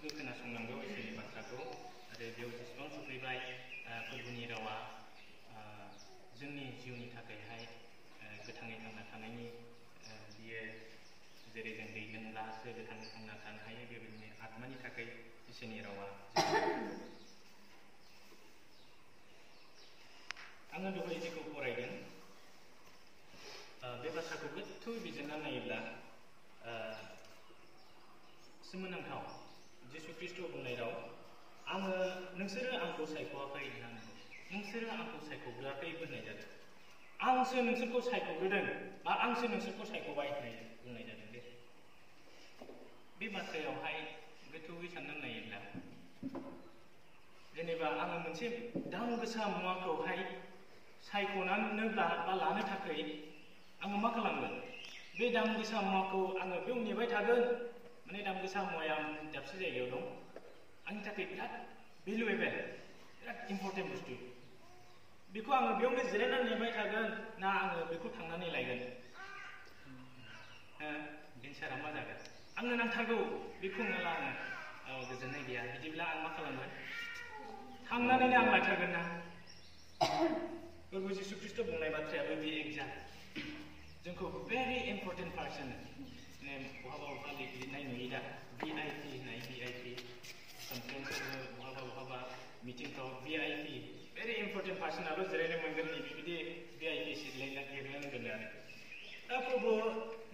गासिबो खोनासंनांगौ इसोरनि बाथ्राखौ आरो बेयाव जेसेबां सफैबाय फोरबोनि रावा जोंनि जिउनि थाखायहाय गोथाङै थांना थानायनि बियो जेरै जों दै लोंब्लासो गोथाङै थांना थानो हायो बेबायदिनो आत्मानि थाखाय इसोरनि रावा आङो दहाय जेखौ फरायदों बे बाथ्राखौ गोथौयै बिजिरना नायोब्ला सोमोनांथाव जिसु ख्रीष्ट बुंनाय राव आङो नोंसोरो आंखौ सायख'वाखै होननानै नोंसोरो आंखौ सायख'ग्रोआखै बुंनाय जादों आंसो नोंसोरखौ सायख'ग्रोदों बा आंसो नोंसोरखौ सायख'बाय होननाय बुंनाय जादों बे बाथ्रायावहाय गोथौयै साननानै नायोब्ला जेनेबा आङो मोनसे दाम गोसा मुवाखौहाय सायख'नानैब्ला बा लानो थाखाय आङो मा खालामगोन बे दाम गोसा मुवाखौ आङो बेयाव नेबाय थागोन माने दाम गोसा मुवाया दाबसे जायगायाव दं आंनि थाखाय बिराद भेलुएबल बिराद इम्पर्टेन्ट बुस्थु बेखौ आङो बेयावनो जिरायनानै नेबाय थागोन ना आङो बेखौ थांनानै लायगोन एन्सारा मा जागोन आंनो नांथारगौ बेखौ नङाब्ला आङो गोजोननाय गैया बिदिब्ला आं मा खालामगोन थांनानैनो आं लायथारगोन ना प्रभु जिसु ख्रीष्ट बुंनाय बाथ्रायाबो बे एक्जाक्ट जोंखौ भेरि इम्पर्टेन्ट पार्सन माने बहाबा लिरनाय नुयो दा VIP होननाय VIP कनफारेन्सफोरबो बहाबा मिटिंफ्राव VIP भेरि इम्पर्टेन्ट पार्सनाल' जिरायनो मोनगोन बेबायदि VIP सिट लिरनानै दोनो आरो दा प्रभु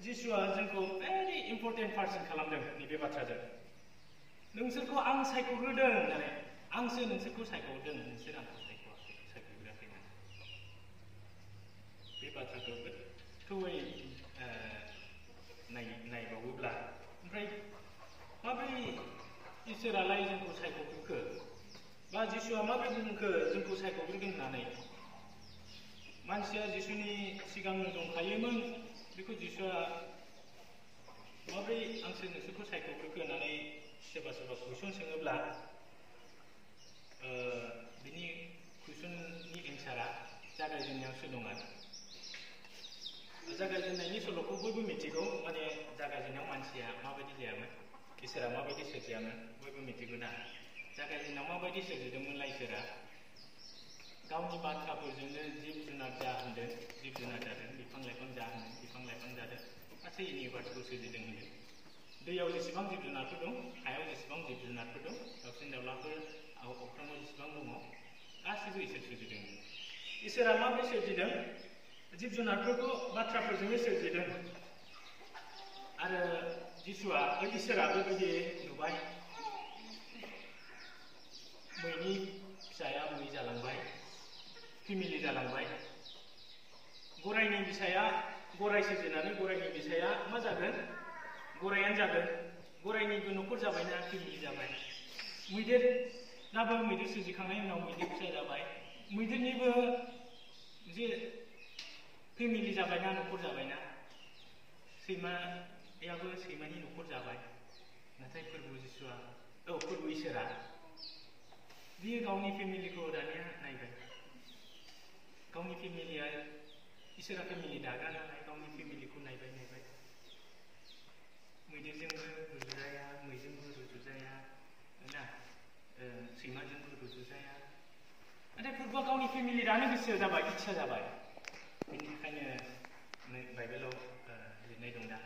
जिसुआ जोंखौ भेरि इम्पर्टेन्ट पार्सन खालामदों नैबे बाथ्राजों नोंसोरखौ आं सायख'ग्रोदों होननानै आंसो नोंसोरखौ सायख'दों नोंसोर आंखौ सायख'ग्रोआखै बे बाथ्राखौ गोथौयै नायबावोब्ला ओमफ्राय माबोरै इसोरालाय जोंखौ सायख'ग्रोखो बा जिसुआ माबोरै बुंखो जोंखौ सायख'ग्रोगोन होननानै मानसिया जिसुनि सिगांनो दंखायोमोन बेखौ जिसुआ माबोरै आंसो नोंसोरखौ सायख'ग्रोखो होननानै सोरबा कुइसन सोङोब्ला बिनि कुइसननि एन्सारा जागायजेननायावसो दं आरो जागायजेननायनि सल'खौ बयबो मिथिगौ माने जागायजेननायाव मानसिया माबायदि जायामोन इसोरा माबायदि सोरजियामोन बयबो मिथिगौ ना जागायजेननायाव माबायदि सोरजिदोंमोनलाय इसोरा गावनि बाथ्राफोरजोंनो जिब जुनार जा होनदों जिब जुनार जादों बिफां लाइफां जा होनदों बिफां लाइफां जादों गासै इउनिभार्सखौ सोरजिदों होनदों दैयाव जेसेबां जिब जुनारफोर दं हायाव जेसेबां जिब जुनारफोर दं दाउसिन दाउलाफोर अख्राङाव जेसेबां दङ गासैबो इसोर सोरजिदों इसोरा माबोरै सोरजिदों जिब जुनारफोरखौ बाथ्राफोरजोंनो सोरजिदों आरो जिसुआ इसोरा बेबायदि नुबाय मैनि फिसाया मै जालांबाय फेमिलि जालांबाय गरायनि बिसाया गराय सोरजिनानै गरायनि बिसाया मा जागोन गरायानो जागोन गरायनिबो न'खर जाबायना फेमिलि जाबाय मैदेरनाबो मैदेर सोरजिखांनायनि उनाव मैदेर फिसा जाबाय मैदेरनिबो जे फेमिलि जाबायना न'खर जाबायना सैमायाबो सैमानि न'खर जाबाय नाथाय फोरबो जिसुआ फोरबो इसोरा बियो गावनि फेमिलिखौ दानिया नायबाय गावनि फेमिलिया इसोरा फेमिलि दाग्रा नालाय गावनि फेमिलिखौ नायबाय मैदेरजोंबो रुजुजाया मैजोंबो रुजुजाया ना सैमाजोंबो रुजुजाया नाथाय फोरबोआ गावनि फेमिलि दानो गोसो जाबाय इच्छा जाबाय बेनि थाखायनो बाइबेलाव लिरनाय दं दा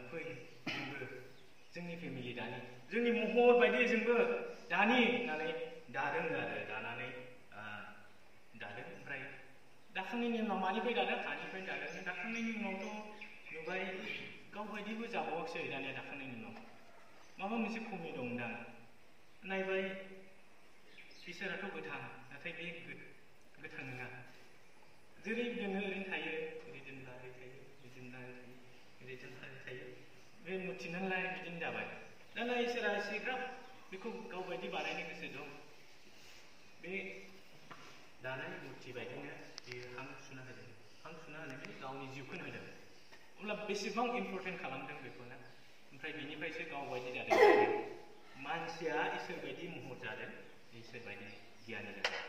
फै जोंबो जोंनि फेमिलि दानि जोंनि महर बायदि जोंबो दानि होननानै दादों आरो दानानै दादों ओमफ्राय दाखांनायनि उनाव मानिफ्राय दादों हानिफ्राय दादों दाखांनायनि उनावथ' नुबाय गावबायदिबो जाबावाखिसै दानिया दाखांनायनि उनाव माबा मोनसे खमि दंदां नायबाय इसोराथ' गोथां नाथाय बे गोथां नङा जेरै दोनो ओरैनो थायो ओरै दोनब्ला ओरै थायो ओरै दोनब्ला ओरै थायो बे मुरथि नालाय बिदिनो जाबाय दाना इसोरा एसेग्राब बेखौ गावबायदि बानायनो गोसो दं बे दानाय मुरथि बायदिनो बियो हां सुना होदों हां सुना होनानै गावनि जिउखौनो होदों अब्ला बेसेबां इम्पर्टेन्ट खालामदों बेखौना ओमफ्राय बेनिफ्रायसो गावबायदि जादों मानसिया इसोर बायदि महर जादों इसोर बायदि गियानि जादों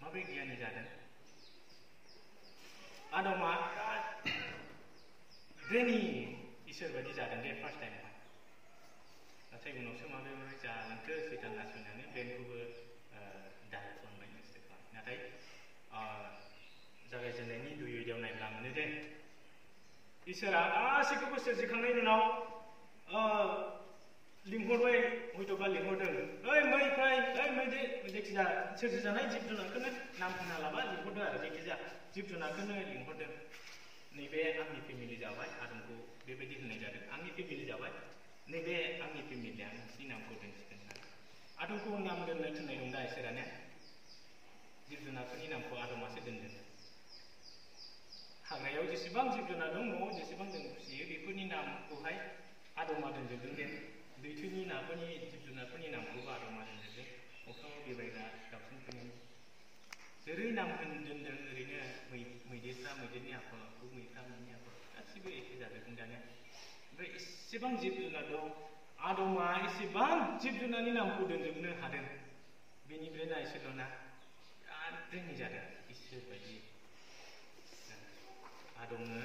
माबोरै गियानि जादों आदमा ब्रेनि इसोर बायदि जादों दे फार्स्ट टाइमावहाय नाथाय उनाव दे इसोरा गासैखौबो सोरजिखांनायनि उनाव लिंहरबाय हयथ'बा लिंहरदों ओइ मै फै ओइ मैदे जायखिजाया सोरजिजानाय जिब जुनारखौनो नाम होना लाबा लिंहरदों आरो जायखिजाया जिब जुनारखौनो लिंहरदों नैबे आंनि फेमिलि जाबाय आदमखौ बेबायदि होननाय जादों आंनि फेमिलि जाबाय नैबे आंनि फेमिलिया नोंसिनि नामखौ दोनसिगोन आदमखौ नाम दोननो थिननाय दं दा इसोरानो जिब जुनारफोरनि नामखौ आदमासो दोनदों हाग्रायाव जेसेबां जिब जुनार दं न'आव जेसेबां जों फिसियो बेफोरनि नामखौहाय आदमा दोनजोबदों दे लैथोनि नाफोरनि जिब जुनारफोरनि नामखौबो आदमा दोनजोबदों अख्राङाव बिरबायग्रा दाउसिनफोरनि जेरै नाम दोनदों ओरैनो मैदेरफ्रा मैदेरनि आखल आखु मैफ्रा मैनि आखल गासिबो एखे जाजोबदों दानिया ओमफ्राय एसेबां जिब जुनार दं आदमा एसेबां जिब जुनारनि नामखौ दोनजोबनो हादों बेनिफ्राय नायसोल'ना बिराद रोङि जादों इसोर बायदि आदमनो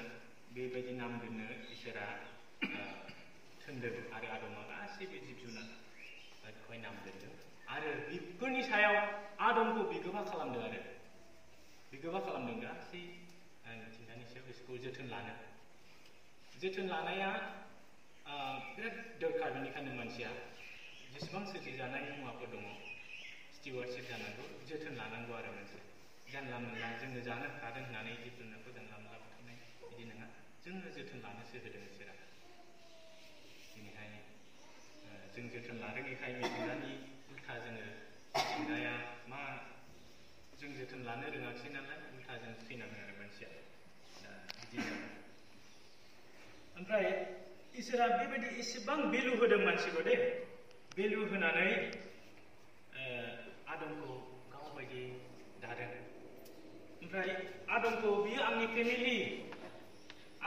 बेबायदि नाम दोननो इसोरा थिनदों आरो आदमा गासैबो जिब जुनार बेखौहाय नाम दोनदों आरो बेफोरनि सायाव आदमखौ बिगोमा खालामदों आरो बिगोमा खालामदों गासै मिथिंगानि सायाव बिसोरखौ जोथोन लानाया बिराद दरखार बेनिखायनो मानसिया जेसेबां सोरजिजानाय मुवाफोर दङ स्टिवारशिप जानांगौ जोथोन लानांगौ आरो मोनसे जानला मोनला जोङो जानो हादों होननानै जिब जुनारखौ जानला मोनला बुथारनाय बिदि नङा जोङो जोथोन लानोसो होदों इसोरा बेनिखायनो जों जोथोन लादोंनिखाय मिथिंगानि उल्था जोङो मिथिंगाया मा जों जोथोन लानो रोङाखिसै नालाय उल्था जों थैनाङो आरो मानसिया दा बिदिनो ओमफ्राय इसोरा बेबायदि एसेबां भेलु होदों मानसिखौ दे भेलु होनानै आदमखौ गावबायदि दादों ओमफ्राय आदमखौ बियो आंनि फेमिलि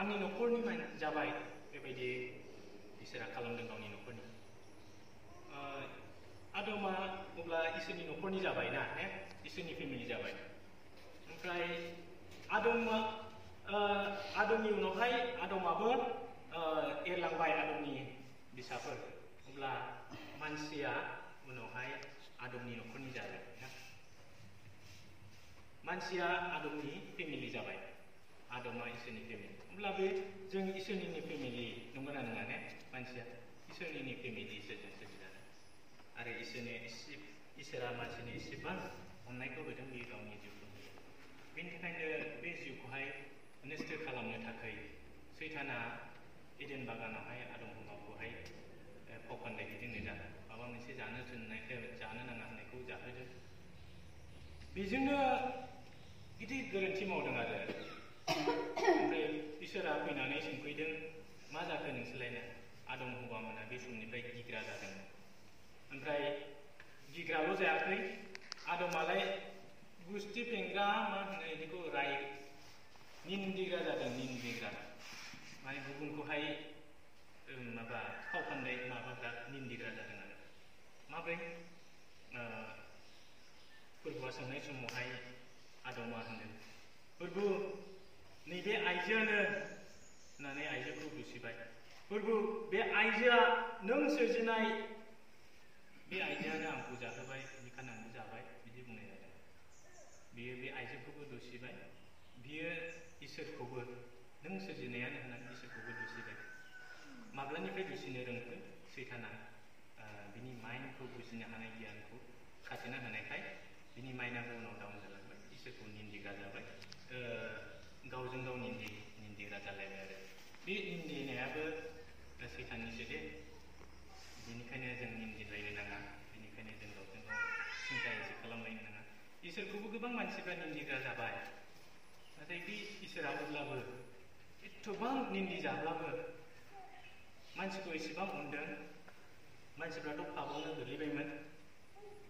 आंनि न'खरनि जाबाय बेबायदि इसोरा खालामदों गावनि न'खरनि आदमा अब्ला इसोरनि न'खरनि जाबाय ना इसोरनि फेमिलि जाबाय ओमफ्राय आदमनि उनावहाय आदमाबो एरलांबाय आदमनि बिसाफोर अब्ला मानसिया उनावहाय आदमनि न'खरनि जाबाय मानसिया आदमनि फेमिलि जाबाय आदमा इसोरनि फेमिलि अब्ला बे जों इसोरनिनो फेमिलि नंगौना नङा ने मानसिया इसोरनिनो फेमिलि इसोरजों सोरजिजादों आरो इसोरा मानसिनि एसेबां अननायखौ होदों बे गावनि जिउखौ बेनि थाखायनो बे जिउखौहाय नस्थ' खालामनो थाखाय सैताना एडेन बागानावहाय आदम हौवाखौहाय फाव फान्दायहैदोंनो दा माबा मोनसे जानो नाङा होननायखौ जाहोदों बेजोंनो गिदिर गोरोन्थि मावदों आरो ओमफ्राय इसोरा फैनानै सोंफैदों मा जाखो नोंसोरलायनो आदम हौवामोना बे समनिफ्राय गिग्रा जादों ओमफ्राय गिग्राल' जायाखै आदमालाय गुस्थि फेंग्रा मा होनो बिदिखौ निन्दिग्रा जादों निन्दिग्रा माने गुबुनखौहाय माबा फाव फान्दाय माबाग्रा निन्दिग्रा जादों आरो माब्रै फोरबुआ सोंनाय समावहाय आदमा होनदों फोरबु नैबे आइजोआनो होननानै आइजोखौ दुसिबाय फोरबु बे आइजोआ नों सोरजिनाय बे आइजोआनो आंखौ जाहोबाय बेखायनो आंबो जाबाय बिदि बुंनाय जादों बियो बे आइजोखौबो दुसिबाय बियो इसोरखौबो नों सोरजिनायानो होननानै इसोरखौबो दुसिबाय माब्लानिफ्राय दुसिनो रोंखो सैताना बिनि माइन्डखौ बुजिनो हानाय गियानखौ खाथेना होनायखाय बिनि माइन्डआबो उनाव डाउन जालांबाय इसोरखौ निन्दिग्रा जाबाय गावजों गाव निन्दिग्रा जालायबाय आरो बे निन्दिनायाबो सैताननिसो दे बेनिखायनो जों निन्दिलायनो नाङा बेनिखायनो जों गावजों गाव सिन्था एसे खालामलायनो नाङा इसोरखौबो गोबां मानसिफ्रा निन्दिग्रा जाबाय नाथाय बे इसोरा अब्लाबो एथ'बां निन्दि जाब्लाबो मानसिखौ एसेबां अनदों मानसिफ्राथ' पापावनो गोग्लैबायमोन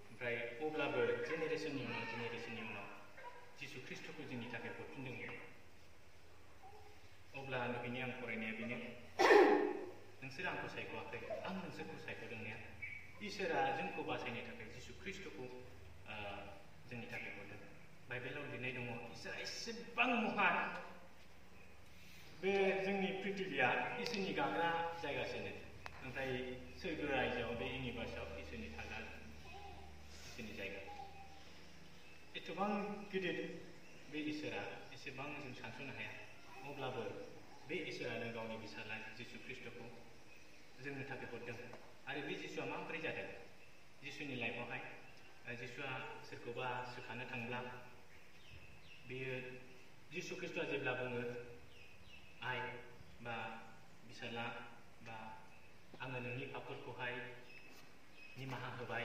ओमफ्राय अब्लाबो जेनेरेसननि उनाव जिसु ख्रिस्ट'खौ जोंनि थाखाय हरफिनदोंमोन अब्ला बेनि आं फरायनाया बेनो नोंसोर आंखौ सायख'वाखै आं नोंसोरखौ सायख'दोंनाया इसोरा जोंखौ बासायनो थाखाय जिसु ख्रिस्ट'खौ जोंनि थाखाय हरदों बाइबेलाव लिरनाय दङ इसोरा एसेबां महान बे जोंनि पृथिबिया इसोरनि गाग्रा जायगासोनो ओमफ्राय सोरगो रायजोआव बे इउनिभार्सआव इसोरनि थाग्रा इसोरनि जायगा एथबां गिदिर बे इसोरा एसेबां जों सानस'नो हाया अब्लाबो बे इसोरानो गावनि फिसाला जिसु ख्रिस्ट'खौ जोंनो थाखाय हरदों। आरो बे जिसुआ माबोरै जादों? जिसुनि लाइफआवहाय जिसुआ सोरखौबा सोखानो थांब्ला बेयो जिसु ख्रिस्ट'आ जेब्ला बुङो आइ बा फिसाला बा आङो नोंनि पापफोरखौहाय निमाहा होबाय,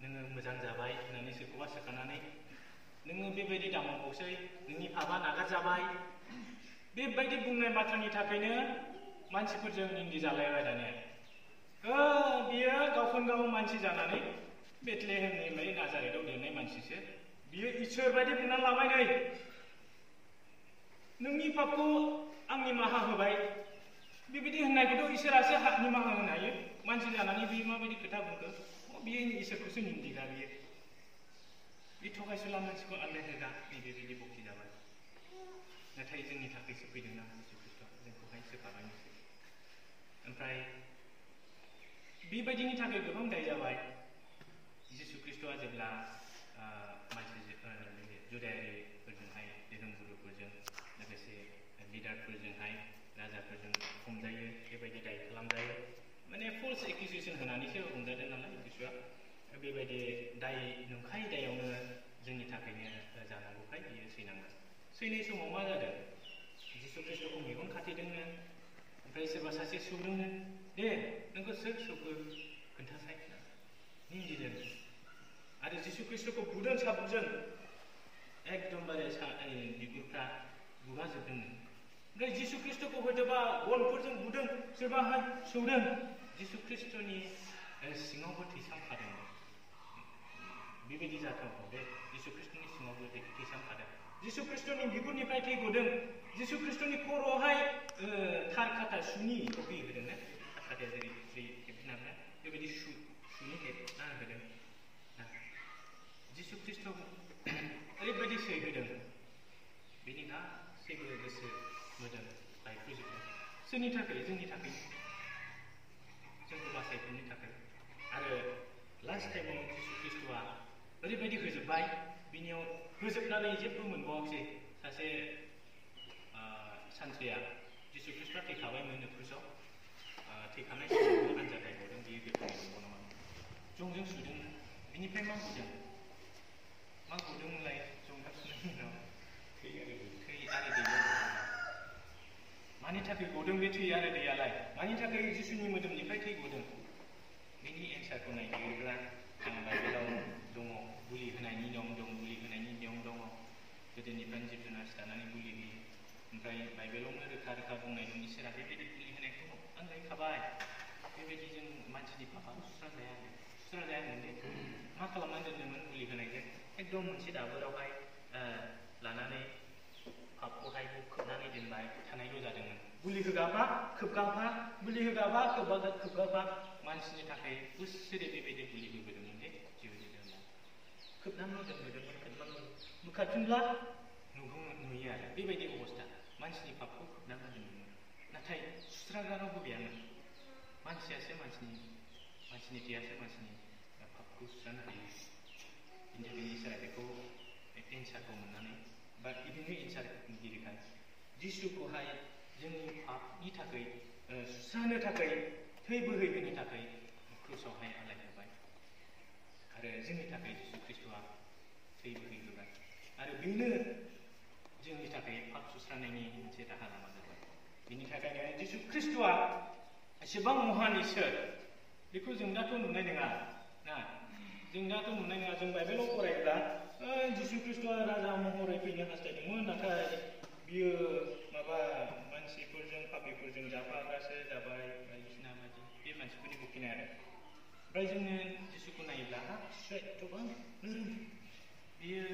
नोङो मोजां जाबाय होननानै सोरखौबा सोखानानै नोङो बेबायदि दामावबावसै, नोंनि पापआ नागारजाबाय, बेबायदि बुंनाय बाथ्रानि थाखायनो मानसिफोरजों निन्दि जालायबाय दानिया। बियो गावखौनो गाव मानसि जानानै बेथलेहेमनि बै नाजारेथआव देरनाय मानसिसो, बियो इसोर बायदि बुंनानै लाबाय नै नोंनि पापखौ आं निमाहा होबाय, बेबायदि होननायखौथ' इसोरासो निमाहा होनो हायो। मानसि जानानै बियो माबायदि खोथा बुंखो? बियो इसोरखौसो निन्दिगा बियो। बे थगायसुला मानसिखौ आन्दायहोगा नैबेबायदि बखि जाबाय। नाथाय जोंनि थाखायसो फैदोंना जिसु ख्रिस्ट'आ, जोंखौहाय सोखाबायनोसै। ओमफ्राय बेबायदिनि थाखाय गोबां दाय जाबाय। जिसु ख्रिस्ट'आ जेब्ला जुदायारिफोरजोंहाय धोरोम गुरुफोरजों लोगोसे लिडारफोरजोंहाय राजाफोरजों हमजायो, बेबायदि दाय खालामजायो, माने फल्स एकिउजेसन होनानैसो हमजादों नालाय जिसुआ। बेबायदि दाय नंखाय दायावनो जोंनि थाखायनो जानांगौखाय बियो सैनांगोन। सैनाय समाव मा जादों? जिसु ख्रिस्ट'खौ मेगन खाथेदोंनो, ओमफ्राय सोरबा सासे सौदोंनो, दे नोंखौ सोर सौखो खोन्थासाय निन्दिदों। आरो जिसु ख्रिस्ट'खौ बुदों साबुकजों, एकदमबारे बिगुरफ्रा गुगाजोबदोंनो। ओमफ्राय जिसु ख्रिस्ट'खौ हयथ'बा गनफोरजों बुदों, सोरबाहाय सौदों, जिसु ख्रिस्ट'नि सिङावबो थैसामखादों। बेबायदि जाथावगौ दे, जिसु ख्रिस्ट'नि सिङावबो थैसामखादों। जिसु ख्रिस्ट'नि बिगुरनिफ्राय थै गदों। जिसु ख्रिस्ट'नि खर'आवहाय थार खाथा सुनि थपि होदोंना, थार खाथाया जेरै दै हेबनानै बेबायदि सुनि हेबना होदों। जिसु ख्रिस्ट'खौ ओरैबायदि सैहोदों, बेनि गासैबो गोसो मोदोम बायफ्रुजोबदों। सोरनि थाखाय? जोंनि थाखाय, जोंखौ बासायफिननो थाखाय। आरो लास्ट टाइमाव जिसु ख्रिस्ट'आ ओरैबायदि होजोब्बाय, बिनियाव होजोबनानै जेबो मोनबावाखिसै। सासे सानथ्रिया जिसु ख्रिस्ट'आ थैखाबायमोन क्रुसाव, थैखानाय समावबो आनजाद नायबावदों, बियो बेफोरनि नंगौ नङा। जंजों सुदों, बिनिफ्राय मा गदों? मा गदोंमोनलाय? जंजों सुनायनि उनाव थै आरो दै। मानि थाखाय गदों बे थै आरो दैयालाय? मानि थाखाय जिसुनि मोदोमनिफ्राय थै गदों? बेनि एन्सारखौ नागिरोब्ला बाइबेलाव दङ, बुलि होनायनि नियम दं, बुलि होनायनि नियम दङ। गोदोनिफ्रायनो जिब जुनार सिथारनानै बुलि होयो। ओमफ्राय बाइबेलावनो रोखा रोखा बुंनाय दं, इसोरा बेबायदि बुलि होनायखौ आंगायखाबाय। बेबायदि जों मानसिनि पापआबो सुस्राजाया होनदों। मा खालामनानै दोनदोंमोन बुलि होनायजों? एकदम मोनसे दाबोरावहाय लानानै पापखौहाय खोबनानै दोनबाय थानायल' जादोंमोन। बुलि होगाबा खोबगाबा, बुलि होगाबा खोबगाबा, मानसिनि थाखाय बोसोरै बेबायदि बुलि होबोदोंमोन दे जिउ जोंना। खोबनानैल' दोनबोदोंमोन, बोखारफिनब्ला नुयो आरो बेबायदि अबस्था। मानसिनि पापखौ खोबनानै दोनदोंमोन, नाथाय सुस्राग्रा रावबो गैयामोन। मानसियासो मानसिनि थैयासो मानसिनि पापखौ सुस्रानो हायो। बिनि थाखायनो इसोरा बेखौ एन्सारखौ मोननानै, बा बिदिनो एन्सारगिरिखाय जिसुखौहाय जोंनि पापनि थाखाय सुस्रानो थाखाय, थै बोहैहोनो थाखाय क्रुसावहाय आलायहोबाय। आरो जोंनि थाखाय जिसु ख्रिस्ट'आ थै बोहैहोबाय। आरो बेनो जोंनि थाखाय पाप सुस्रांनायनि मोनसे राहा लामा जाबाय। बिनि थाखायनो जिसु ख्रिस्ट'आ एसेबां महान इसोर, बेखौ जों दाथ' नुनाय नङा ना। जों दाथ' नुनाय नङा। जों बाइबेलाव फरायोब्ला जिसु ख्रिस्ट'आ राजा महरै फैनो हास्थायदोंमोन, नाथाय बियो माबा मानसिफोरजों पापिफोरजों जाफाग्रासो जाबाय, बायदिसिना बायदि बे मानसिफोरनि बखिनाय आरो। ओमफ्राय जोङो जिसुखौ नायोब्ला जिसुआ एथ'बां नोरोम, बियो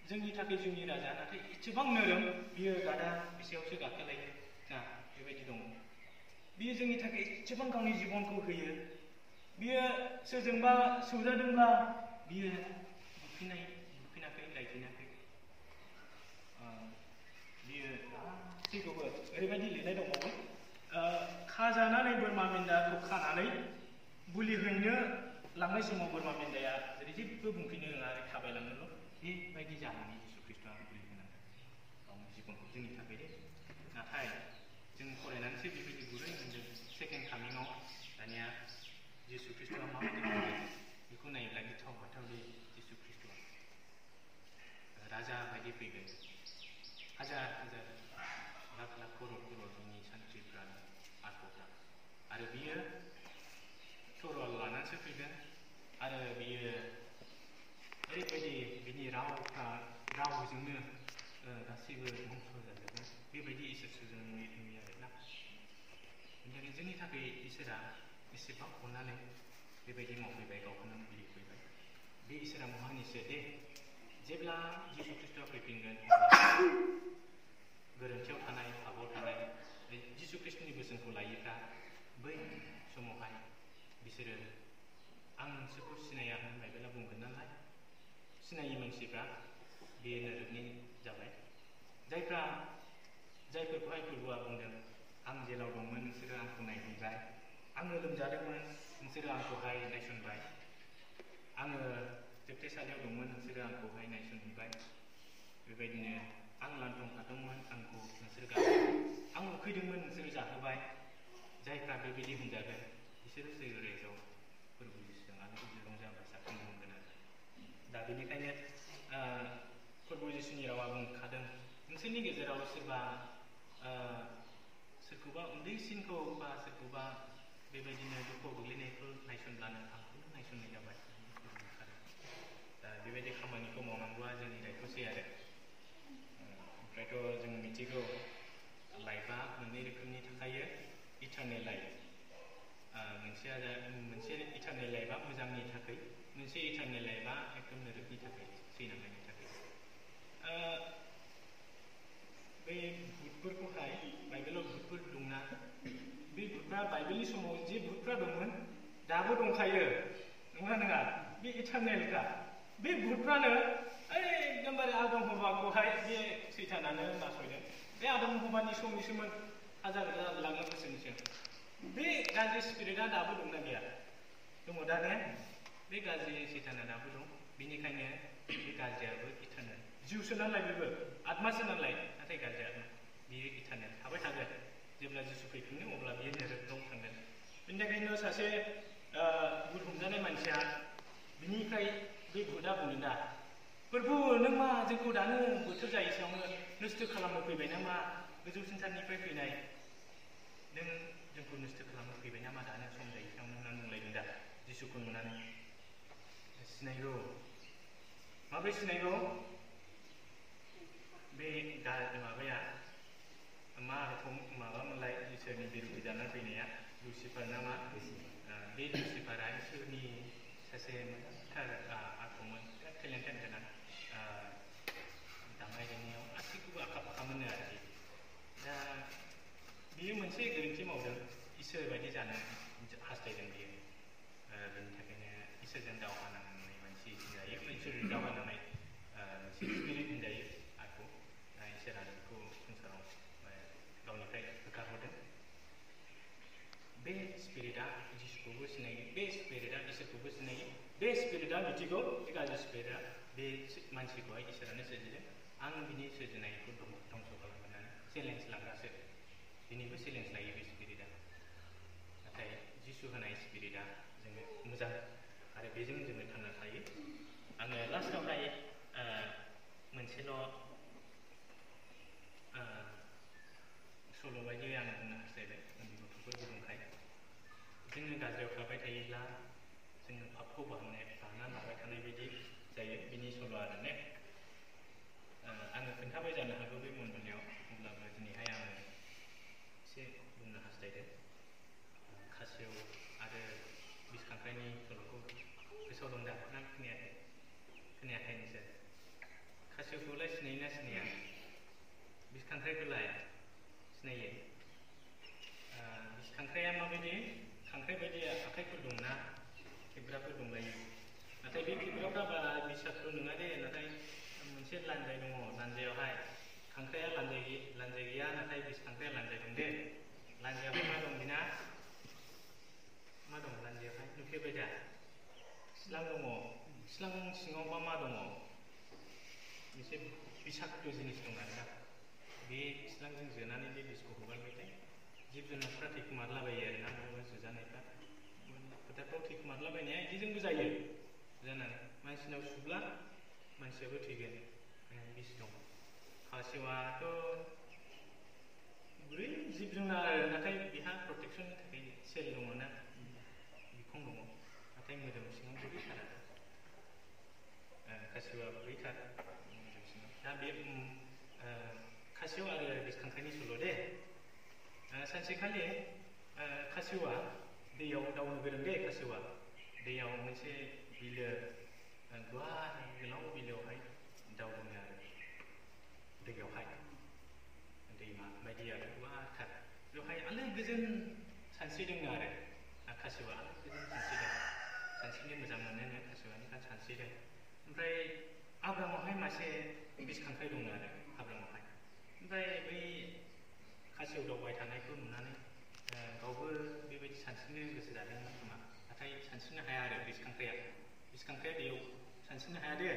जोंनि थाखाय जोंनि राजा, नाथाय एसेबां नोरोम, बियो गादा बिसायावसो गाखोलायो ना, बेबायदि दङ। बियो जोंनि थाखाय एसेबां गावनि जिबनखौ होयो। बियो सोरजोंबा सौजादोंब्ला बियो बुफिनाखै, लायफिनाखै। बियो गासैखौबो ओरैबायदि लिरनाय दंबावो, खाजानानै बोरमा मेन्दाखौ खानानै बुलि हैनो लांनाय समाव बोरमा मेन्दाया जेरै जेबो बुंफिननो रोङा, थाबायलाङोल', बेबायदि जानानै जिसु ख्रिस्ट'आ खृष्टआ बोरै होनांगोन गावनि जिबनखौ जोंनि थाखाय दे नाथाय जों फरायनानैसो बेबायदि गुरै मोनदों सेकेन्ड कामिंआव दानिया जिसु खृष्टआ माबायदि फैगोन बेखौ नायोब्ला गिथाव बाथाव दे जिसु खृष्टआ राजा बायदि फैगोन हाजार हाजार लाख लाख खरर खररनि सान्थ्रिफ्रानो आत्माफ्रा आरो बियो थरवाल लानानैसो फैगोन आरो बियो ओरैबायदि बिनि रावजोंनो गासैबो धंस जाजोबगोन बेबायदि इसोरसो जों नुयो आरोना बेनिखायनो जोंनि थाखाय इसोरा एसेबां अननानै बेबायदि मावफैबाय गावखौनो मुलि फैबाय बे इसोरा महान इसोर दे जेब्ला जिसु खृष्टआ फैफिनगोन गोरोन्थियाव थानाय पापाव थानाय जिसु खृष्टनि बोसोनखौ लायोब्ला बै समावहाय बिसोरो आं नोंसोरखौ सिनाया होननानै बाइबेला बुंगोन नालाय सिनायै मानसिफ्रा बे नोरोखनि जाबाय जायफोरखौहाय फोरबोआ बुंदों आं जेलाव दंमोन नोंसोरो आंखौ नायहैबाय आङो लोमजादोंमोन नोंसोरो आंखौहाय नायसनबाय आङो जोबथेसालियाव दंमोन नोंसोरो आंखौहाय नायसनहैबाय बेबायदिनो आं लांथं थादोंमोन आंखौ नोंसोर गालांबाय आं उखैदोंमोन नोंसोर जाहोबाय जायफ्रा बेबायदि होनजागोन बिसोरो जैगरायजों फोरबो जिसुजों आलो गोजोन रंजा बाजा खुंनो मोनगोन आरो दा बेनिखायनो फोरबो जिसुनि रावा बुंखादों नोंसोरनि गेजेराव सोरखौबा उन्दैसिनखौ बा सोरखौबा बेबायदिनो दुखुआव गोग्लैनायखौ नायसनब्लानो आंखौनो नायसननाय जाबाय दा बेबायदि खामानिखौ मावनांगौआ जोंनि दायथ'सै आरो ओमफ्रायथ' जों मिथिगौ लाइफआ मोननै रोखोमनि थाखायो इटारनेल लाइफ मोनसे इटारनेल लाइफआ मोजांनि थाखाय मोनसे इटारनेल लाइफआ एकदम नोरोखनि थाखाय थैनांनायनि थाखाय बे भुतफोरखौहाय बाइबेलाव भुतफोर दंना बे भुतफ्रा बाइबेलनि समाव जे भुतफ्रा दंमोन दाबो दंखायो नङा बे इटारनेलखा बे भुतफ्रानो एकदमबारे आदम हबाखौहाय बे सैतानानो नासयदों बे आदम हबानि समनिसोमोन हाजार लाखो बोसोरनिसो बे गाज्रि स्पिरिटआ दाबो दंना गैया दङ दा ने बे गाज्रि सैताना दाबो दं बेनिखायनो बे गाज्रियाबो इटारनेल जिउसो नालाय बेबो आत्मासो नालाय नाथाय गाज्रि आत्मा बियो इटारनेल थाबाय थागोन जेब्ला जिसु फैफिनो अब्ला बियो नोरोखआव थांगोन बेनि थाखायनो सासे भुत हमजानाय मानसिया बिनिफ्राय बे भुतआ बुङो दा प्रभु नों मा जोंखौ दानो बोथोर जायैसेयावनो नस्थ' खालामनो फैबाय नामा गोजौसिन साननिफ्राय फैनाय नों जोंखौ नस्थ' खालामनो फैबाय नामा दानो सम जायैसेयावनो होननानै बुंलायदों दा जिसुखौ नुनानै सिनायगौ माबोरै सिनायगौ बे माबाया माबामोनलाय इसोरनि बिरुथि जानानै फैनाया लुसिफार ना मा बे लुसिफारा इसोरनि सासे मोजांथार आखुमोन बिराद टेलेन्टेड गोनां दामनाय देनायाव गासैखौबो आखा फाखामोननो आरोखि दा बियो मोनसे गोरोन्थि मावदों इसोर बायदि जानो हास्थायदों बियो बेनि थाखायनो इसोरजों दावहा नांनाय मानसि होनजायो इसोरजों दावहा नांनाय मोनसे स्पिरिट होनजायो आखु इसोरा बेखौ संसाराव गावनिफ्राय होखारहरदों बे स्पिरिटआ जिसुखौबो सिनायो बे स्पिरिटआ इसोरखौबो सिनायो बे स्पिरिटआ मिथिगौ बे गाज्रि स्पिरिटआ बे मानसिखौहाय इसोरानो सोरजिदों आं बिनि सोरजिनायखौ धंस खालामनानै चेलेन्ज लाग्रासो दिनैबो चेलेन्ज लायो बे स्पिरिटआ नाथाय जिसु होनाय स्पिरिटआ जोङो मोजां आरो बेजों जोङो थांना थायो आङो लास्टावहाय मोनसेल' सल' बायदियै आङो बुंनो हास्थायबाय उन्दै गथ'फोरबो दंखाय जोङो गाज्रियाव थाबाय थायोब्ला जोङो पापखौ बाहाना लाबाय थानाय बायदि जायो बिनि सल' आरो ने आङो खोन्थाबाय जानो हागौ बे मन्डलियाव अब्लाबो दिनैहाय आङो एसे बुंनो हास्थायदों खासेव आरो बिस खांख्राइनि सल'खौ गोसोआव दं दा ना खोनायाखै नोंसोर खासेवखौलाय सिनायोना सिनाया बिस खांख्राइखौलाय सिनायो बिस खांख्राइया माबायदि खांख्राइ बायदि आखाइफोर दंना खेबग्राफोर दंलायो नाथाय बे खेबग्राफ्रा बारा बिसाक्थ' नङा दे नाथाय मोनसे लान्जाय दङ लान्जायावहाय खांख्राइया लान्जाय गैया नाथाय बिस खांख्राइया लान्जाय दं दे लान्जायावहाय मा दं बेना मा दं लान्जायावहाय नुफेरबाय दा सिलां दङ सिलां सिङावबा मा दङ मोनसे बिसाक्ट जिनिस दं आरोना बे सिलांजों जोनानै बे बिसखौ हगारबाथाय जिब जुनारफ्रा थैखोमारलाबायो आरोना बबेबा जुजानायफ्रा फोथारफ्राव थैखोमारलाबायनाया बिदिजोंबो जायो जानानै मानसिनाव सुब्ला मानसियाबो थैगोन बिस दं खासेवाथ' गुरै जिब जुनार नाथाय बेहा प्रटेक्सननि थाखाय सेल दङ ना बिखं दङ नाथाय मोदोम सिङाव गुरैथार आरो खासेवा गुरैथार मोदोम सिङाव दा बे खासेव आरो गोसोखांथायनि सल' दे सानसेखालि खासेवा दैयाव दावनो गोरों दे खासेवा दैयाव मोनसे बिलो गुवार गोलाव बिलोआवहाय दावदोंनो आरो दैयावहाय दैमा बायदि आरो गुवारथार बेवहाय आलो गोजोन सानस्रिदोंनो आरो खासेवा आलो गोजोन सानस्रिनो मोजां मोनोनो खासेवानि सानस्रिदों ओमफ्राय हाब्राङावहाय मासे गोसोखांथाय दङ आरो हाब्राङावहाय ओमफ्राय बै खासेव दावबाय थानायखौ नुनानै गावबो बेबायदि सानस्रिनो गोसो जादोंमोन खोमा नाथाय सानस्रिनो हाया आरो गोसोखांथाया दैयाव सानस्रिनो हाया दे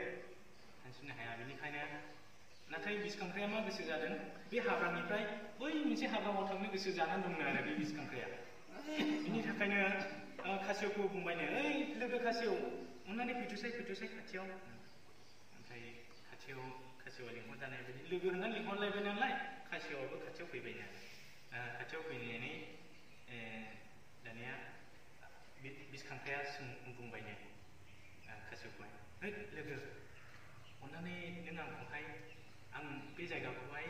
सानस्रिनो हाया बेनिखायनो नाथाय गोसोखांथाया मा गोसो जादों बे हाब्रांनिफ्राय बै मोनसे हाब्राङाव थांनो गोसो जानानै दंनो आरो बे गोसोखांथाया बिनि थाखायनो खासेवखौ बुंबायनो ओइ लोगो खासेव अननानै फैथ'साय खाथियाव ओमफ्राय खासेवा लिंहरजानाय बायदि लोगो होननानै लिंहरलायबाय नालाय खासेवाबो खाथियाव फैबायनो खाथियाव फैनानै दानिया गोसोखांथाया बुंबायनो खासेवखौहाय ओइ लोगो अननानै नों आंखौहाय आं बे जायगाखौहाय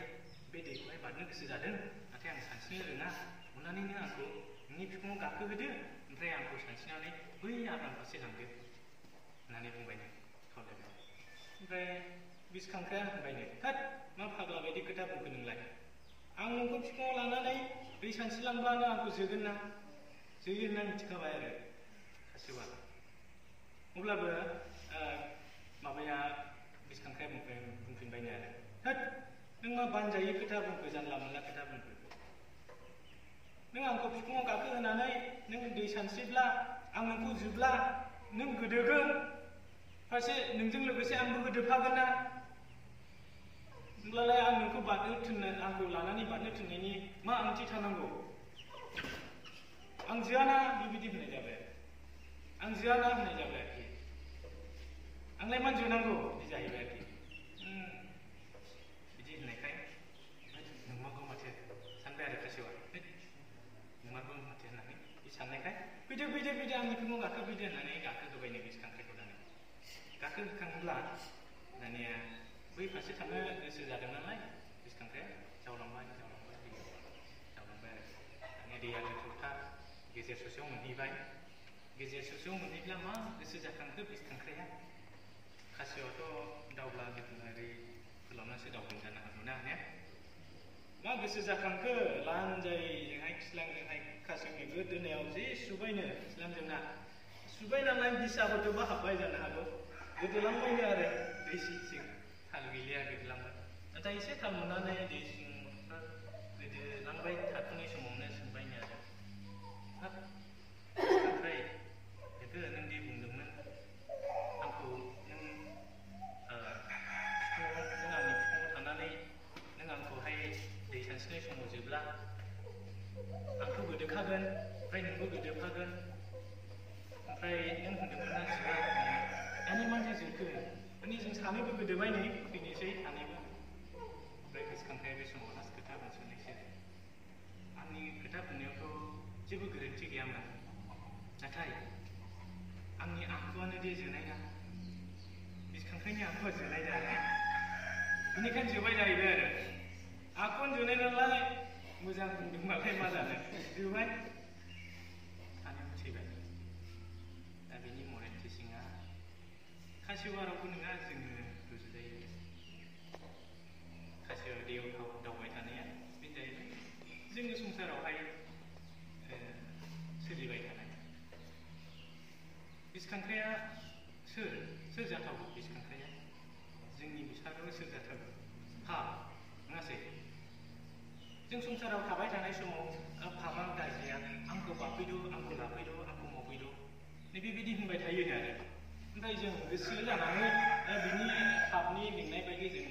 बे दैखौहाय बारनो गोसो जादों नाथाय आं सानस्रिनो रोङा अननानै नों आंखौ नोंनि बिखुङाव गाखोहोदो ओमफ्राय आंखौ सानस्रिनानै बै हाब्रां फारसे लांदो होननानै बुंबायनो खावलायबाय ओमफ्राय गोसोखांथाया होनबायनो हाट मा फाग्ला बायदि खोथा बुंखो नोंलाय आं नोंखौ बिखुङाव लानानै दै सानस्रिलांब्लानो आंखौ जोगोन ना जोयो होनना मिथिखाबाय आरो खासेवा अब्लाबो माबाया गोसोखांथाया बुंफिनबायनो आरो होट नों मा बानजायै खोथा बुंखो जानला मोनला खोथा बुंखो नों आंखौ बिखुङाव गाखोहोनानै नों दै सानस्रिब्ला आं नोंखौ जोब्ला नों गोदोगोन फारसे नोंजों लोगोसे आंबो गोदोफागोन ना होमब्लालाय आं नोंखौ आंखौ लानानै बारनो थिननायनि मा ओंथि थानांगौ आं जोआना बेबायदि होननाय जाबाय आं जोआना होननाय जाबाय आरोखि आंलाय मा जोनांगौ बिदि जाहैबाय आरोखि बिदि होननायखाय नंमारगौ माथो सानबाय आरो खासेवा नंमारगौ माथो होननानै बे साननायखाय फैदो आंनि बिखुङाव गाखोफैदो होननानै गाखोहोबायनो गोसोखांथायखौ दानो गाखोहोखाङोब्ला दानिया बै फारसे थांनो गोसो जादों नालाय गोसोखांथाया जावलांबाय आरो दानिया दैया गोथौथार गेजेर ससेयाव मोनहैबाय गेजेर ससेयाव मोनहैब्ला मा गोसो जाखांखो गोसोखांथाया खासेवाथ' दावब्ला ओरै फोलावनासो दावगोन जानो हागौ ना मा गोसो जाखांखो लानजायजोंहाय खिस्लांजोंहाय खासेवनि गोदोनायाव जे सुबायनो खिस्लांजोंना सुबाय नालाय बिसाबोथ'बा हाबबाय जानो हागौ गोदोलांबायनो आरो दै सिं थाल गैलिया गोदोलांबाय नाथाय एसे थाल मोननानै दै सिं गोदोलांबाय थाथ'नाय समावनो सोंबायनो आरो ओमफ्राय लोगो नों दि बुंदोंमोन आंखौ नों आंनि बिखुङाव थानानै नों आंखौहाय दै सानस्रिनाय समाव जोब्ला आंथ' गोदोखागोन ओमफ्राय नोंबो गोदोफागोन ओमफ्राय नों होनदोंमोन ना जोआ दानि माथो जोखो माने जों सानैबो गोदोबाय नै फैनोसै सानैबो ओमफ्राय गोसोखांथाया बे समाव लास्ट खोथा बुंसोनोसै आंनि खोथा बुंनायावथ' जेबो गोरोन्थि गैयामोन नाथाय आंनि आखुआनो दे जोनाय ना गोसोखांथायनि आखुआ जोनाय जानाय बेनिखायनो जोबाय जाहैबाय आरो आखुआनो जोनाय नालाय मोजां बुंदोंबालाय मा जानो जोबाय सानैबो थैबाय दा बेनि मरेल टिचिंआ खासेवा रावबो नङा जोङो रुजुजायो खासेवा दैयाव दावबाय थानाया बे जाहैबाय जोङो संसारावहाय सोलिबाय थानाय गोसोखांथाया सोर जाथावगौ गोसोखांथाया जोंनि बिसाराव सोर जाथावगौ नङासै जों संसाराव थाबाय थानाय समाव फाबा गाज्रिया आंखौ बाफैद' आंखौ लाफैद' आंखौ मावफैद' बेबायदि होनबाय थायो आरो ओमफ्राय जों गोसो जानानै बिनि पापनि लिंनाय बायदि जों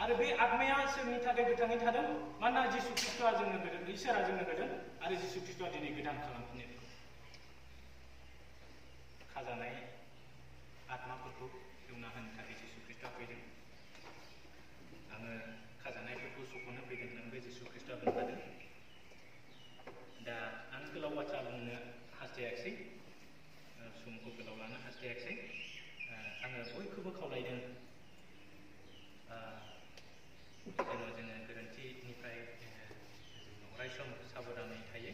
आरो बे आत्माया सोरनि थाखाय गोथाङै थादों? मानोना जिसु ख्रिस्ट'आ जोंनो होदों, इसोरा जोंनो होदों आरो जिसु ख्रिस्ट'आ दिनै गोदान खालामफिनो खाजानाय आत्माफोरखौ एवना होनो थाखाय जिसु ख्रिस्ट'आ फैदों। आङो खाजानायफोरखौ सख'नो फैदों होननानै बे जिसु ख्रिस्ट'आ बुंखादों। दा आं गोलाव बाथ्रा बुंनो हास्थायाखिसै, समखौ गोलाव लानो हास्थायाखिसै। आङो बयखौबो खावलायदों जेन' जोङो गोरोन्थिनिफ्राय जों अराय सम साबधानै थायो।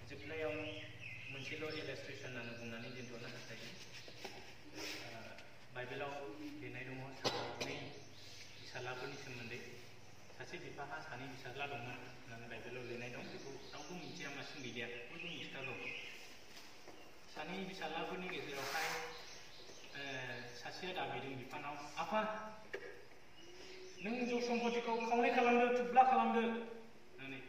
जोबनायाव मोनसेल' इलास्ट्रेसन आङो बुंनानै दोनथ'नो हास्थायो। बाइबेलाव लिरनाय दङ सानै फिसाज्लाफोरनि सोमोन्दै। सासे बिफाहा सानै फिसाज्ला दंमोन होननानै बाइबेलाव लिरनाय दं। बेखौ रावबो मिथिया मासिम गैलिया, बयबो मिथिखागौ। सानै फिसाज्लाफोरनि गेजेरावहाय सासेया दाबिदों बिफानाव, आफा नों ज' सम्पतिखौ खावनै खालामदो, थुब्ला खालामदो होननानै,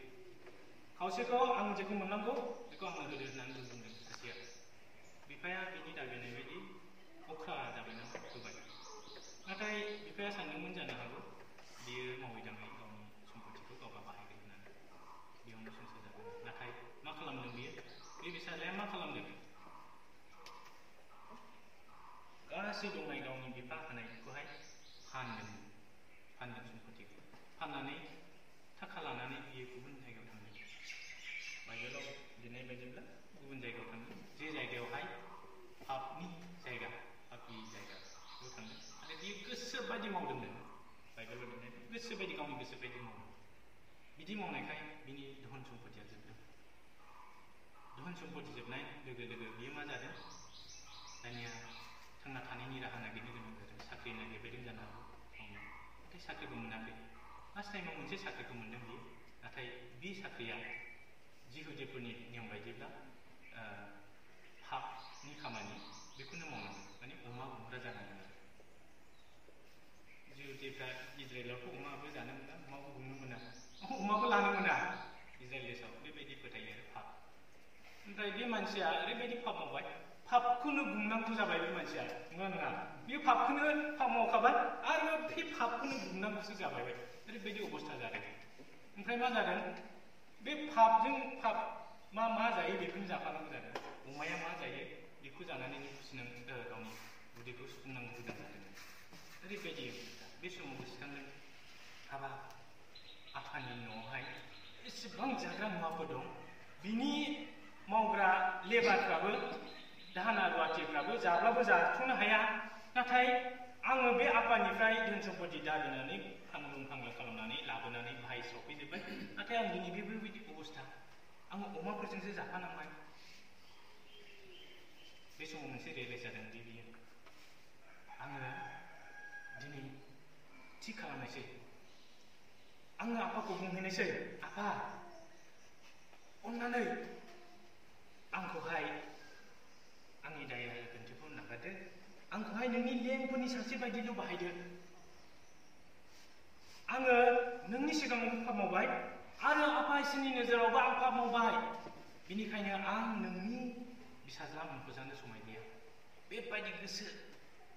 खावसेखौ आं जेखौ मोननांगौ बेखौ आंनो होदो होननानै बुंदों सासेया। बिफाया बिनि दाबिनाय बायदि अख्रा दाबिना होबाय। नाथाय बिफाया सानदोंमोन जानो हागौ बियो मावै दाङै गावनि सम्पतिखौ गावहा बाहायगोन होननानै, बेयावनो संसार जागोन। नाथाय मा खालामदों बियो? बे फिसाज्लाया मा खालामदों? गासै दंनाय गावनि बिफा होनायखौहाय फानदों सम्पतिखौ। फाननानै थाखा लानानै बियो गुबुन जायगायाव थांदों। बाइबेलाव लिरनाय बायदिब्ला गुबुन जायगायाव थांदों, जे जायगायावहाय पापनि जायगा, पापि जायगा, बेयाव थांदों। आरो बियो गोसो बायदि मावदोंनो। बाइबेलाव लिरनाय गोसो बायदि, गावनि गोसो बायदि मावदों। बिदि मावनायखाय बिनि धन सम्पतिया जोबदों। धन सम्पति जोबनाय लोगो लोगो बियो मा जादों? दानिया थांना थानायनि राहा नागिरनो गोनां जादों। साख्रि नागिरबायदों जानो हागौ मावनो, नाथाय साख्रिबो मोनाखै। फार्स्ट टाइमाव मोनसे साख्रिखौ मोनदों बियो, नाथाय बे साख्रिया जिहुदिफोरनि नियम बायदिब्ला पापनि खामानि, बेखौनो मावनांगौ, माने अमा गुमग्रा जानांगोन आरो। जिहुदिफ्रा इज्राइलावथ' अमाबो जानो मोना, अमाबो गुमनो मोना, अमाबो लानो मोना इज्राइल देशआव, बेबायदि फोथायो आरो पाप। ओमफ्राय बे मानसिया ओरैबायदि पाप मावबाय, पापखौनो गुमनांगौ जाबाय बे मानसिया, नङा नङा? बे पापखौनो पाप मावखाबाय आरो बे पापखौनो गुमनांगौसो जाबाय, ओरैबायदि अबस्था जादों। ओमफ्राय मा जादों? बे पापजों पाप मा जायो बेखौनो जाफानांगौ जादों। अमाया मा जायो बेखौ जानानै गावनि उदैखौ सुफुंनांगौ गोनां जादों। ओरैबायदि बे समाव गोसोखांदों, हाबा आफानि न'आवहाय एसेबां जाग्रा मुवाफोर दं, बिनि मावग्रा लेबारफ्राबो, दाहोना रुवाथिफ्राबो जाब्लाबो जाथ'नो हाया। नाथाय आङो बे आफानिफ्राय धोन सम्पति दाबिनानै फानलुं फानला खालामनानै लाबोनानै बाहायस्रावफैजोब्बाय, नाथाय आं दिनै बेबायदि अबस्था, आङो अमाफोरजोंसो जाफानांबाय। बे समाव मोनसे रियेलाइज जादों दि बियो, आङो दिनै थि खालामनायसै, आङो आफाखौ बुंहैनायसै, आफा अननानै आंखौहाय आंनि दाया गोरोन्थिखौ नागारदो, आंखौहाय नोंनि लेंफोरनि सासे बायदिल' बाहायदो। आङो नोंनि सिगाङाव पाप मावबाय आरो आफा इसोरनि नोजोरावबो आं पाप मावबाय, बिनिखायनो आं नोंनि फिसाज्ला मुंखौ जानो समायलिया। बेबायदि गोसो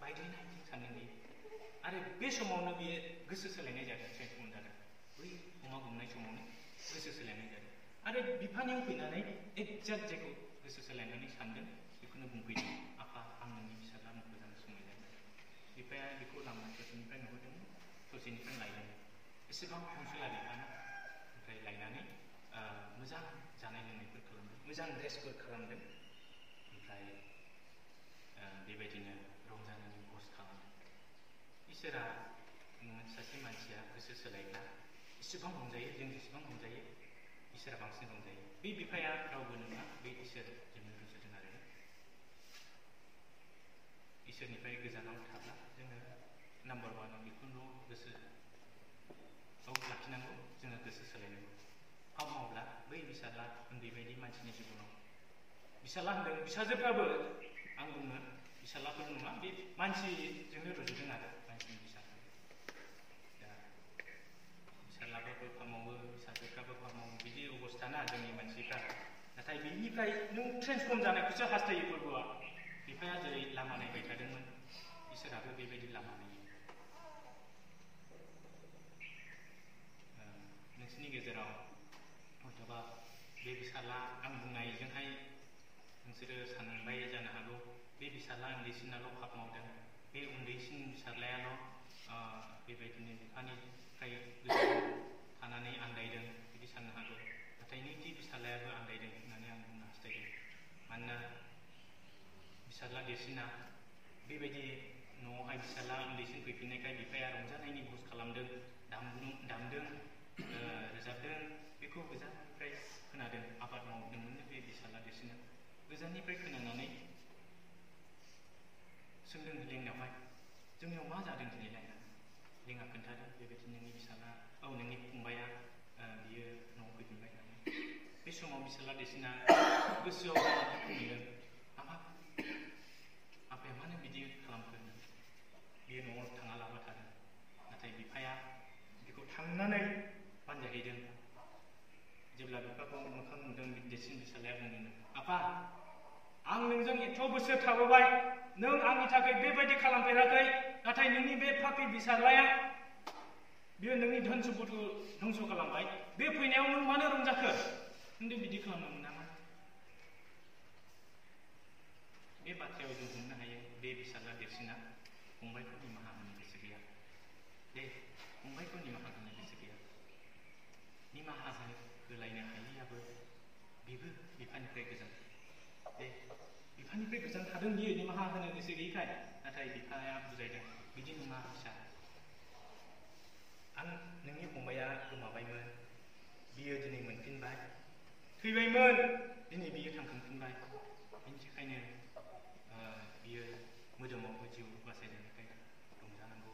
बायग्लिनाय सानदों बियो। आरो बे समावनो बियो गोसो सोलायनाय जादों, ट्रेन्सफर्म जादों। बै अमा गुमनाय समावनो गोसो सोलायनाय जादों। आरो बिफानियाव फैनानै एक्जेक्ट जेखौ गोसो सोलायनानै सानदों बेखौनो बुंफैदों, आफा आं नोंनि फिसाज्ला मुंखौ जानो समायलिया। बिफाया बेखौ लामा ससेनिफ्राय नुहरदोंमोन, ससेनिफ्राय लायदों। एसेबां अनसुला बिफाना। ओमफ्राय लायनानै मोजां जानाय लोंनायफोर खालामदों, मोजां ड्रेसफोर खालामदों। ओमफ्राय बेबायदिनो रंजानानै बस खालामदों। इसोरा सासे मानसिया गोसो सोलायब्ला इसेबां रंजायो, जों जेसेबां रंजायो इसोरा बांसिन रंजायो। बे बिफाया रावबो नङा, बे इसोरजोंनो रुजुदों आरो। इसोरनिफ्राय गोजानाव थाब्ला जोङो नाम्बार वानाव बेखौल' गोसोआव लाखिनांगौ, जोङो गोसो सोलायनांगौ। पाप मावब्ला बै फिसाज्ला उन्दै बायदि मानसिनि जिबनाव, फिसाज्ला होनदों, फिसाजोफ्राबो, आं बुङो फिसाज्लाफोर नङा, बे मानसिजोंनो रुजुदों आरो, मानसिनि फिसाज्ला। दा फिसाज्लाफ्राबो पाप मावो, फिसाजोफ्राबो पाप मावो, बिदि अबस्थाना जोंनि मानसिफ्रा। नाथाय बिनिफ्राय नों ट्रेन्सफर्म जानायखौसो हास्थायो फोरबोआ। बिफाया जेरै लामा नायबाय थादोंमोन, इसोराबो बेबायदि लामा नायो। बेबायदिनो बिफानिफ्राय गोजानाव थानानै आन्दायदों बिदि साननो हागौ। नाथाय नैथि फिसाज्लायाबो आन्दायदों होननानै आं बुंनो हास्थायदों। मानोना फिसाज्ला देरसिना बेबायदि न'आवहाय फिसाज्ला उन्दैसिन फैफिननायखाय बिफाया रंजानायनि भज खालामदों, दामदों, रोजाबदों। बेखौ गोजाननिफ्राय खोनादों। आबाद मावदोंमोननो बे फिसाज्ला देरसिना। गोजाननिफ्राय खोनानानै सोंदों लेंनायावहाय, जोंनियाव मा जादों दिनैलाय? लेङा खोन्थादों, बेबायदि नोंनि फिसाज्ला, नोंनि फंबाया बियो न'आव फैफिनबाय होननानै। बे समाव फिसाज्ला देरसिना गोसोआव मोनदों, आफाया मानो बिदि खालामखो होननानै। बियो न'आव थाङालाबा थादों। नाथाय बिफाया बेखौ थांनानै बानजायहैदों। जेब्ला बिफाखौ मोखां नुदों, देरसिन फिसाज्लाया बुंदों, आफा, आं नोंजों एथ' बोसोर थाबोबाय, नों आंनि थाखाय बेबायदि खालामफेराखै, नाथाय नोंनि बे पापि फिसाज्लाया बियो नोंनि धोन सम्पदखौ धंस खालामबाय, बे फैनायाव नों मानो रंजाखो? नों बिदि खालामनो मोनामा? बे बाथ्रायाव जों बुंनो हायो, बे फिसाज्ला देरसिना फंबायखौ निमाहा होनो गोसो गैया। फंबायखौ निमाहा होनो गोसो गैया। निमाहा होलायनो हायैयाबो बेबो बिफानिफ्राय गोजान। बिफानिफ्राय गोजान थादों बियो निमाहा होनो गोसो गैयैखाय। नाथाय बिफाया बुजायदों, बिदि नङा फिसा, नोंनि फंबाया गोमाबायमोन, बियो दिनै मोनफिनबाय। थैबायमोन, दिनै बियो थांखांफिनबाय। बिनि थाखायनो बियो मोदोमावबो जिउ बासायनायनिफ्राय रंजानांगौ।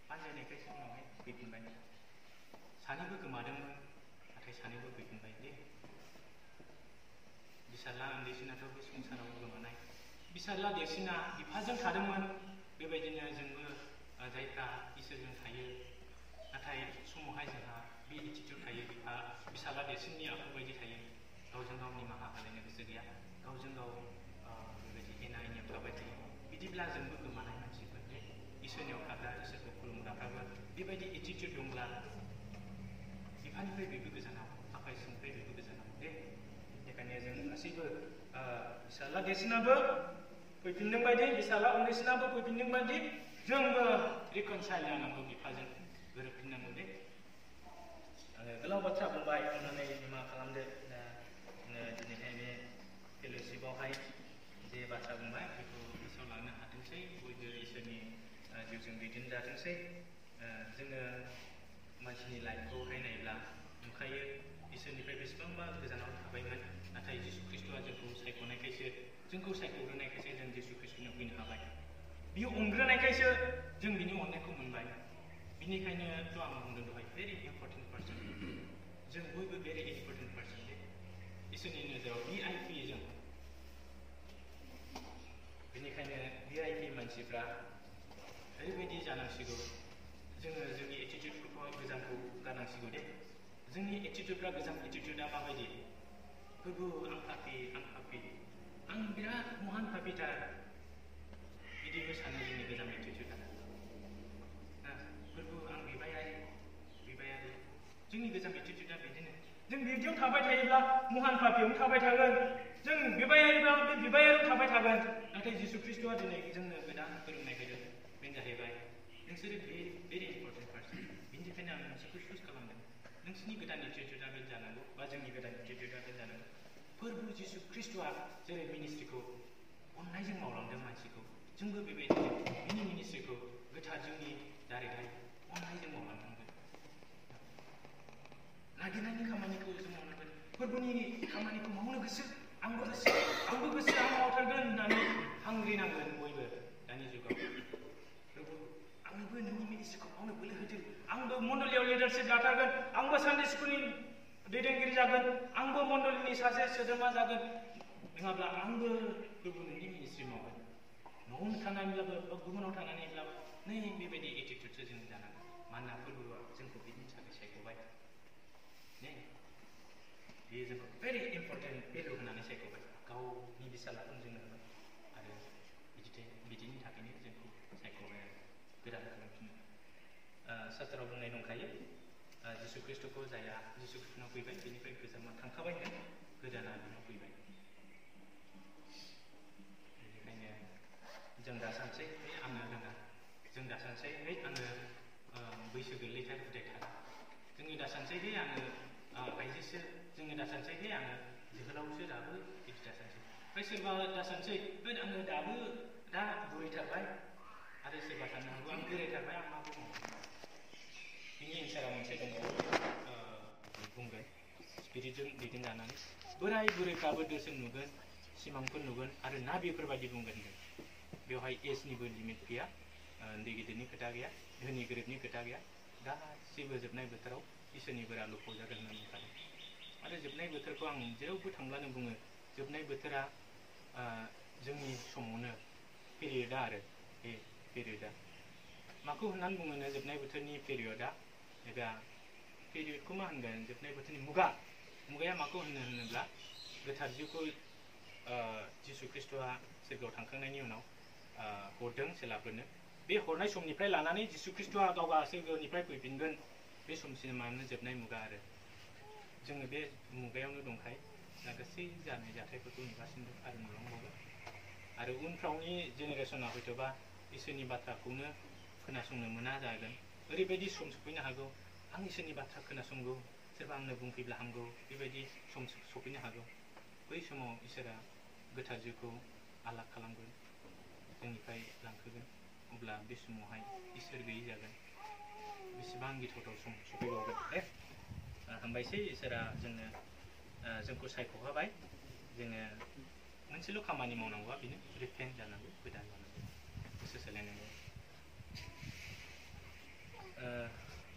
बानजायनायखायसो उनावहाय फैफिनबाय। सानैबो गोमादोंमोन, नाथाय सानैबो फैफिनबाय। फिसाज्ला उन्दैसिनाथ' बे संसाराव गोमानाय। फिसाज्ला देरसिना बिफाजों थादोंमोन। बेबायदिनो जोंबो जायफ्रा इसोरजों थायो, नाथाय समावहाय जोंहा बे एटिटिउड थायो, फिसाज्ला देरसिननि आखु बायदि थायो। गावजों गाव निमाहा होलायनो गोसो गैया, गावजों गाव बेबायदि एना एनियाव थाबाय थायो। बिदिब्ला जोंबो गोमानाय मानसिफोर, इसोरनियाव थाग्रा, इसोरखौ खुलुमग्राफ्राबो बेबायदि एटिटिउड दंब्ला बिफानिफ्राय बेबो गोजानाव, आफा इसोरनिफ्राय बेबो गोजानाव। बेखायनो जों गासैबो फिसाज्ला देरसिनाबो फैफिनदों बायदि, फिसाज्ला उन्दैसिनाबो फैफिनदों बायदि जोंबो रिकनसाइल जानांगौ, बिफाजों गोरोबफिननांगौ। आङो गोलाव बाथ्रा बुंबाय, अननानै निमाहा खालामदो। दा दिनैहाय बे फेल'शिपआवहाय जे बाथ्रा बुंबाय बेखौ गोसोआव लानो हाथोंसै, बयबो इसोरनि जिउजों दैदेनजाथोंसै। जोङो मानसिनि लाइफखौहाय नायोब्ला नुखायो, इसोरनिफ्राय बेसेबांबा गोजानाव थाबायमोन। नाथाय जिसु ख्रिस्ट'आ जोंखौ सायख'नायखायसो, जोंखौ सायख'ग्रोनायखायसो जों जिसु ख्रिस्ट'नियाव फैनो हाबाय। बियो अनग्रोनायखायसो जों बिनि अननायखौ मोनबाय। बिनिखायनोथ' आं बुंदों दहाय, भेरि इम्परटेन्ट पार्सन। जों बयबो भेरि इम्परटेन्ट पार्सन। इसोरनि नोजोराव VIP जों। बेनिखायनो VIP मानसिफ्रा ओरैबायदि जानांसिगौ, जोङो जोंनि एटिटिउडफोरखौ गोजामखौ गारनांसिगौ। जोंनि एटिटिउडफ्रा गोजाम एटिटिउडा माबायदि? प्रभु, आं पापि, आं बिराद महान पापिथार, बिदिबो सानो जोंनि गोजाम एटिटिउडा। प्रभु, आं बिबायारि, जोंनि गोजाम एटिटिउडा बिदिनो। जों बिदियाव थाबाय थायोब्ला महान पापियावनो थाबाय थागोन, जों बिबायारिब्ला बे बिबायारियाव थाबाय थागोन। नाथाय जिसु ख्रिस्ट'आ दिनै जोंनो गोदान फोरोंनाय होदों, बेनो जाहैबाय नोंसोरो भेरि इम्परटेन्ट पार्सन। बिनि थाखायनो आं नोंसोरखौ चुज खालामदों। नोंसोरनि गोदान एटिटिउडा बे जानांगौ, बा जोंनि गोदान एटिटिउडा बे जानांगौ। प्रभु जिसु ख्रिस्ट'आ जेरै मिनिस्ट्रिखौ अननायजों मावलांदों मानसिखौ, जोंबो बेबायदिनो बिनि मिनिस्ट्रिखौ गोथार जिउनि दारैहाय अननायजों मावलांनांगोन। नागिरनायनि खामानिखौ जों मावनांगोन। फोरबोनि खामानिखौ मावनो गोसो, आंबो गोसो, आं मावथारगोन होननानै हांग्रिनांगोन बयबो दानि जुगाव। प्रभु, आंनोबो नोंनि मिनिस्ट्रिखौ मावनो बोलो होदो, आंबो मण्डलियाव लिडारशिप लाथारगोन, आंबो सानडे स्कुलनि दैदेनगिरि जागोन, आंबो मण्डलिनि सासे सोद्रोमा जागोन, नङाब्ला आंबो प्रभु नोंनि मिनिस्ट्रि मावगोन। न'आवनो थानानैब्लाबो बा गुबुनाव थानानैब्लाबो नै बेबायदि एटिटिउडसो जों जानांगोन। मानोना प्रभुआ जोंखौ बिनि थाखाय सायख'बाय। बेयो जोंखौ भेरि इम्परटेन्ट भेलु होनानै सायख'बाय, गावनि फिसाज्लाखौ जोंनो होबाय। आरो बिदिनि थाखायनो जोंखौ सायख'बाय आरो गोदान खालामफिनो। शास्त्रआव बुंनाय दंखायो, जिसु ख्रिस्ट'खौ जाया जिसु ख्रिस्ट'नाव फैबाय, बेनिफ्राय गोजामा थांखाबाय होनो, गोदाना बिनाव फैबाय। बेनिखायनो जों दा सानसै, आङो रोङा। जों दा सानसै, आङो बैसो गोरलैथार उदायथार जोङो दा सानसैदि आङो आइजोसो जोङो दा सानसैदि आङो जोहोलावसो दाबो बिदि दा सानसै ओमफ्राय सोरबा दा सानसै आङो दाबो दा बुरैथारबाय आरो सोरबा साननो हागौ आं बोरायथारबाय आं मा बुंबावनो बिनि एन्सारा मोनसे दङ बुंगोन स्पिरिटजों दैदेनजानानै बोराय बुरैफ्राबो दोसोन नुगोन सिमांफोर नुगोन आरो ना बेफोरबायदि बुंगोन बेवहाय एजनिबो लिमिट गैया उन्दै गिदिरनि खोथा गैया धोनि गोरिबनि खोथा गैया गासिबो जोबनाय बोथोराव इसोरनि बोरा लुफाव जागोन होननानै बुंखादों आरो जोबनाय बोथोरखौ आं जेरावबो थांब्लानो बुङो जोबनाय बोथोरा जोंनि समावनो पिरियडा आरो बे पिरियडा माखौ होननानै बुङोनो जोबनाय बोथोरनि पिरियडा एबा पिरियडखौ मा होनगोन जोबनाय बोथोरनि मुगाया माखौ होनोब्ला गोथार जिउखौ जिसु ख्रिस्ट'आ सोरगोआव थांखांनायनि उनाव हरदों सोलाबहोनो बे हरनाय समनिफ्राय लानानै जिसु ख्रिस्ट'आ गावगा सोरगोनिफ्राय फैफिनगोन बे समसिम मानो जोबनाय मुगा आरो जोङो बे मुगायावनो दंखायो दा गासै जानाय जाथायफोरखौ नुगासिनो दं आरो नुलांबावगोन आरो उनफ्रावनि जेनेरेसना हयथ'बा इसोरनि बाथ्राखौनो खोनासंनो मोना जागोन ओरैबायदि सम सफैनो हागौ आं इसोरनि बाथ्रा खोनासंगौ सोरबा आंनो बुंफैब्ला हामगौ बेबायदि सम सफैनो हागौ बै समाव इसोरा गोथार जिउखौ आलाग खालामगोन जोंनिफ्राय लांखोगोन अब्ला बे समावहाय इसोर गैयि जागोन बेसेबां गिथावथाव सम सफैबावगोन दे हामबायसै इसोरा जोंखौ सायख'खाबाय जोङो मोनसेल' खामानि मावनांगौआ बेनो रिपेन्ट जानांगौ गोदान जानांगौ गोसो सोलायनांगौ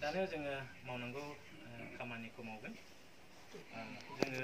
दानो जोङो मावनांगौ खामानिखौ मावगोन जोङो